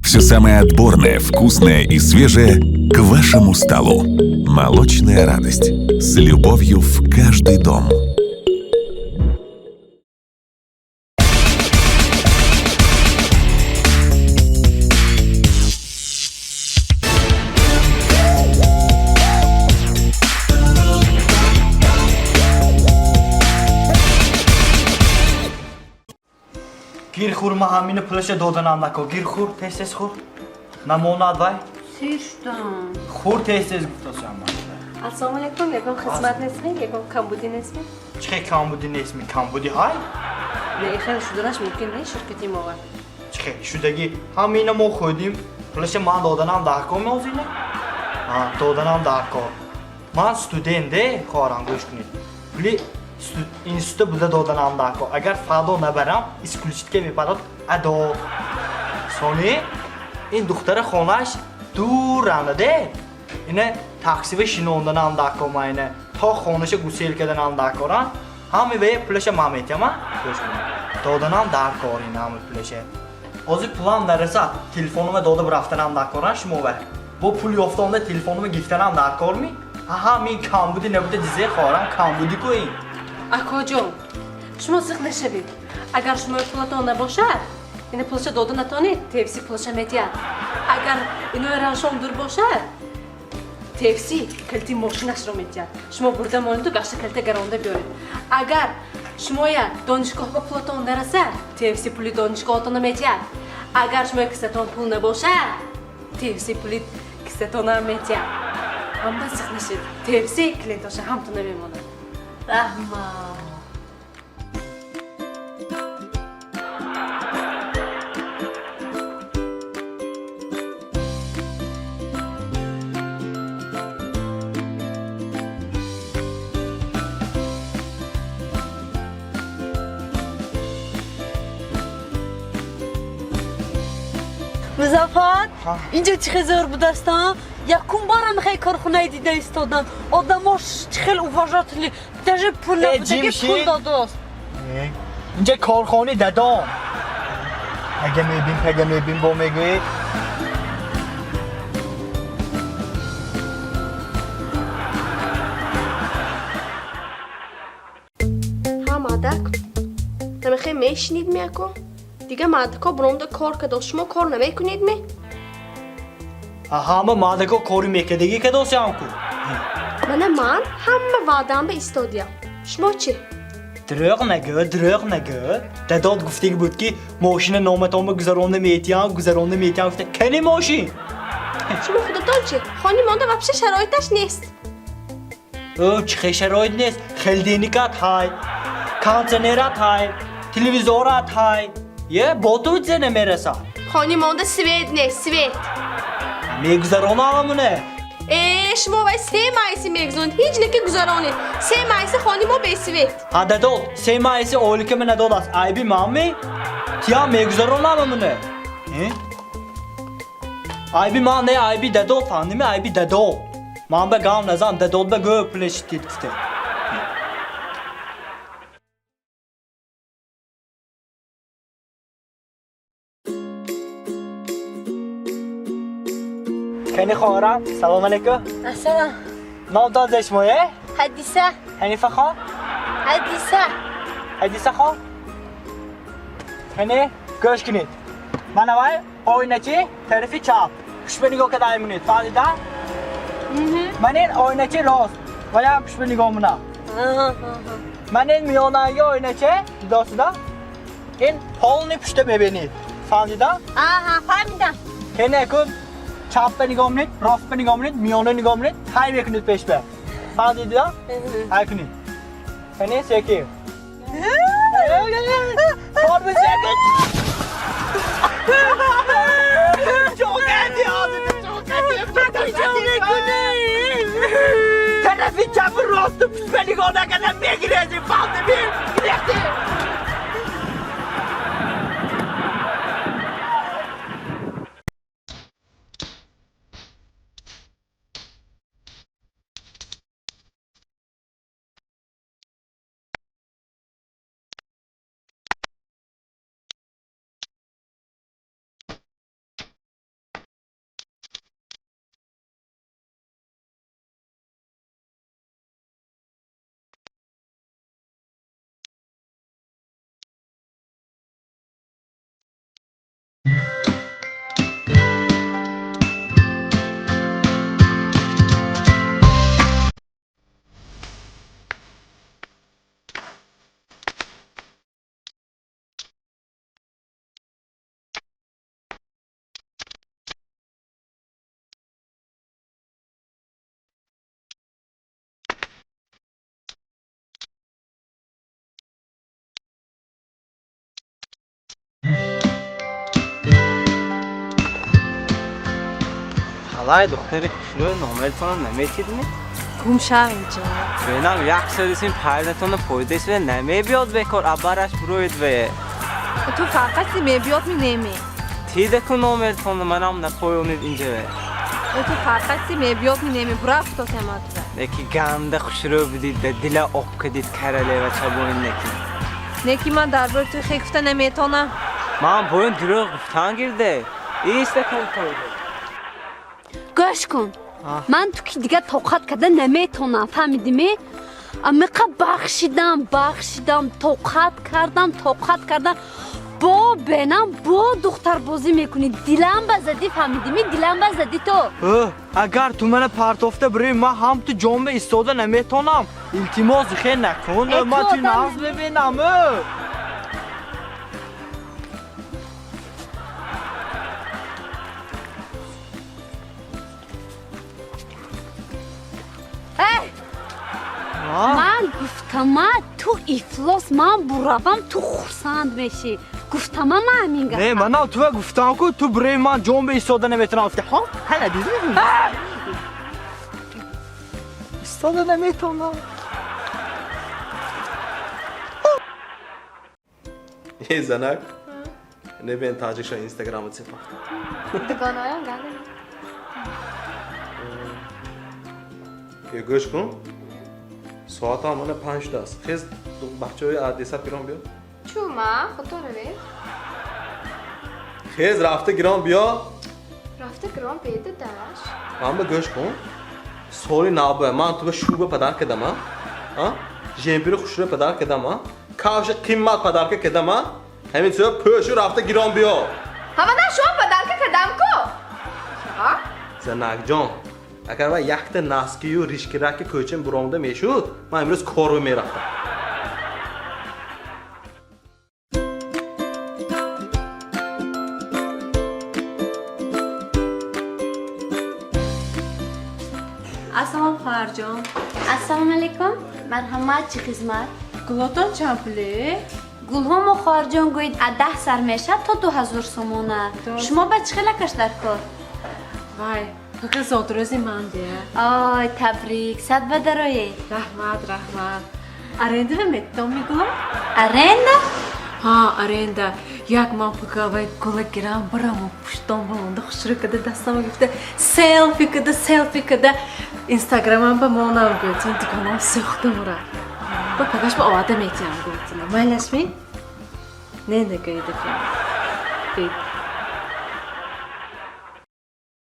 Все самое отборное, вкусное и свежее к вашему столу. Молочная радость. С любовью в каждый дом. Гир хур, ма ҳамина пулаша доданам нако. Гир хур, тез тез хур. Намонад вай. Сир шудам. Хур, тез тез гуфтасам ман. Ассалому алайкум, ягон хизмат нестми, ягон камбудӣ нестми? Чӣ хел камбудӣ нестми? Камбудӣ ҳай? Не, хеле шуданаш мумкин не, ширкати мова. Чӣ хел шудагӣ? Ҳамина мо хӯрдим. Пулаша ман доданам дар кор меозина? Ҳа, доданам дар кор. Ман студент де, хоҳарам, гӯш кунед. Пули института буда доданам дар кор. Агар фардо набарам, исключить ка мепарад адо. Сони ин духтара хонааш дуранда де. Ина таксива шинонданам дар кор ма ина. То хонаша гусел карданам дар кора. Ҳами ве пулаша ман метиҳам, а? Гӯш кунед. Доданам дар кор ина ҳами пулаша. Ҳозир пулам нарасад, телефонома дода рафтанам дар кора шумо ва. Бо пул ёфтонда телефонома гирифтанам дар кор ми? Ҳа, ми камбудӣ набуда дизе, хоҳарам, камбудӣ ку ин. Акоҷон, шумо зиқ нашавед. Агар шумои пулатон набошад, ина пулаша дода натонед, ТФС пулаша метиҳад. Агар инои равшон дур бошад, ТФС калити мошинашро метиҳад. Шумо бурда монеду гашта калита гаронда биёред. Агар шумоя донишгоҳ ба пулатон нарасад, ТФС пули донишгоҳатонро метиҳад. Агар шумои киссатон пул набошад, ТФС пули киссатонам метиҳад. Ҳама зиқ нашед. ТФС клиентоша ҳамтон намемонад. Раҳмат. Музаффар, инҷо чӣ хел зӯр будастам? Якум барам хел корхонаи дида истодам. Одамош чӣ хел уважательный, даже пул Э, набудаги Ҷимшид. пул додост. Инҷа корхонаи дадом. Ага мебин, пага мебин, бо мегӯӣ. Ҳа, мардак, намехе мешинид меако? Дига мардако буромда кор кардо, шумо кор намекунед ме? Ҳама мардако кори мекардагӣ кадосиам ку. Мана ман ҳама ваъдаам ба истодиям. Шумо чӣ? Дурӯғ нагӯ, дурӯғ нагӯ. Дадод гуфтаги буд, ки мошина номатонба гузаронда метиҳам, гузаронда метиҳам гуфта. Кани мошин? Шумо худатон чӣ? Хони монда вообще шароиташ нест. Ӯ, чӣ хел шароит нест? Холодильникат ҳай, кондиционерат ҳай, телевизорат ҳай. Е, бо ту зе намерасад? Хони монда свет нест, свет. Мегузаронам амуне. Э, шумо вай 3 маҳиси мегузаронед, ҳеҷ неки гузаронед. 3 маҳиси хони мо бесвет. Ҳа, дадод, 3 маҳиси ойликама надодааст. Айби манми? Тиям мегузаронам амуне. Э? Айби ман не, айби дадод, фаҳмдими? Айби дадод. Ман ба гам назан, дадод ба гӯ пулаши тид гуфта. Кани, хоҳарам, салом алейкум. Ассалом. Номтон зешмое? Ҳадиса. Ҳанифа хон? Ҳадиса. Ҳадиса хон? Кани, гӯш кунед. Мана вай оиначи тарафи чап. Пушба нигоҳ карда мемонед, фаҳмида? Ман ин оиначи рост, ваям пушба нигоҳ монам. Ман ин миёнаги оинача дидосида? Ин полный пушта мебинед. Фаҳмида? Аҳа, фаҳмидам. Кани, кун чапба нигоҳ монед, ростба нигоҳ монед, миёна нигоҳ монед, ҳай мекунед пешба. Фаҳмидида? Ҳай кунед. Кани, секин. Тормоз секин. Чоқади ҳозир, чоқади. Тарафи чапу росту пушба нигоҳ накарда мегирезӣ, фаҳмидӣ? Гирехтӣ. Халай духтари хушрӯ номертонро наметидми? Гум шав инҷо. Бенам як садисин пайдатонро пойдесве намебиёд бекор абараш буроид ве. Ту фақат мебиёд ми неми. Тидаку номертонро манам напоёнид инҷаве. Ту фақат мебиёд ми неми. Бурафто тематва. Неки ганда хушрӯ будид да дила об кадид каралева чабоин неки. Неки ман дар бори ту хе гуфта наметонам. Ман боин дурӯғ гуфтан гирде. Иста кун тойде. Гӯш кун, ман ту ки дигар тоқат карда наметонам, фаҳмидиме? Амиқа бахшидам, бахшидам, тоқат кардам, тоқат кардам, бо бенам бо духтарбозӣ мекунӣ, дилам ба задӣ, фаҳмидиме? Дилам ба задӣ то. Агар ту мана партофта бирӣ, ман ҳам ту ҷонба истода наметонам. Илтимос, хе накун, ман ту нағз мебинам. Ман гуфтама, ту ифлос, ман буравам, ту хурсанд мешӣ. Гуфтама ман ҳамин гап. Не, манам туа гуфтам ку ту бирӣ, ман ҷонба истода наметонам. Ҳа, ҳана дидӣ? Истода наметонам. Эй занак, небен таҷикша инстаграма цепахта. Дугонаям ганда. Е, гӯш кун. Соатам мана 5 шудааст. Хез бачаҳои Одесса гирон биё. Чӯ ма, худто равед. Хез рафта гирон биё. Рафта гирон беда даш. Ман ба гӯш кун. Соли нав ман ту ба шуба падар кардам, а? Жемпири хушрӯ падар кардам, а? Кавши қиммат падарка кардам, а? Ҳамин сӯ пӯшу рафта гирон биё. Ҳамана шумо падарка кардам ку? Ҳа? Занакҷон, агар ва якта наскию ришкираки кӯчам буромда мешуд, ман имрӯз корба мерафтам. Ассалом, хоҳарҷон. Ассалому алайкум. Марҳамат, чӣ хизмат? Гулотон чанд пуле? Гулҳо мо, хоҳарҷон, гӯед, аз 10 сар мешавад то 2000 сомона. Шумо ба чӣ хелакаш дар кор? Вай, фақат зодрӯзи ман де. Ой, табрик, сад ба дароед. Раҳмат, раҳмат. Аренда метон мегулам? Аренда? Ҳа, аренда. Як ман фақат вай гула гирам, бираму пуштон ба монда хушрӯ када дастама гирифта, селфи када, селфи када, инстаграмам ба монам гӯйтун, дуконам сӯхта мурад. Ба пагаш ба оварда метиҳам гӯйтун. Майлашми? Не, нагӯида фи.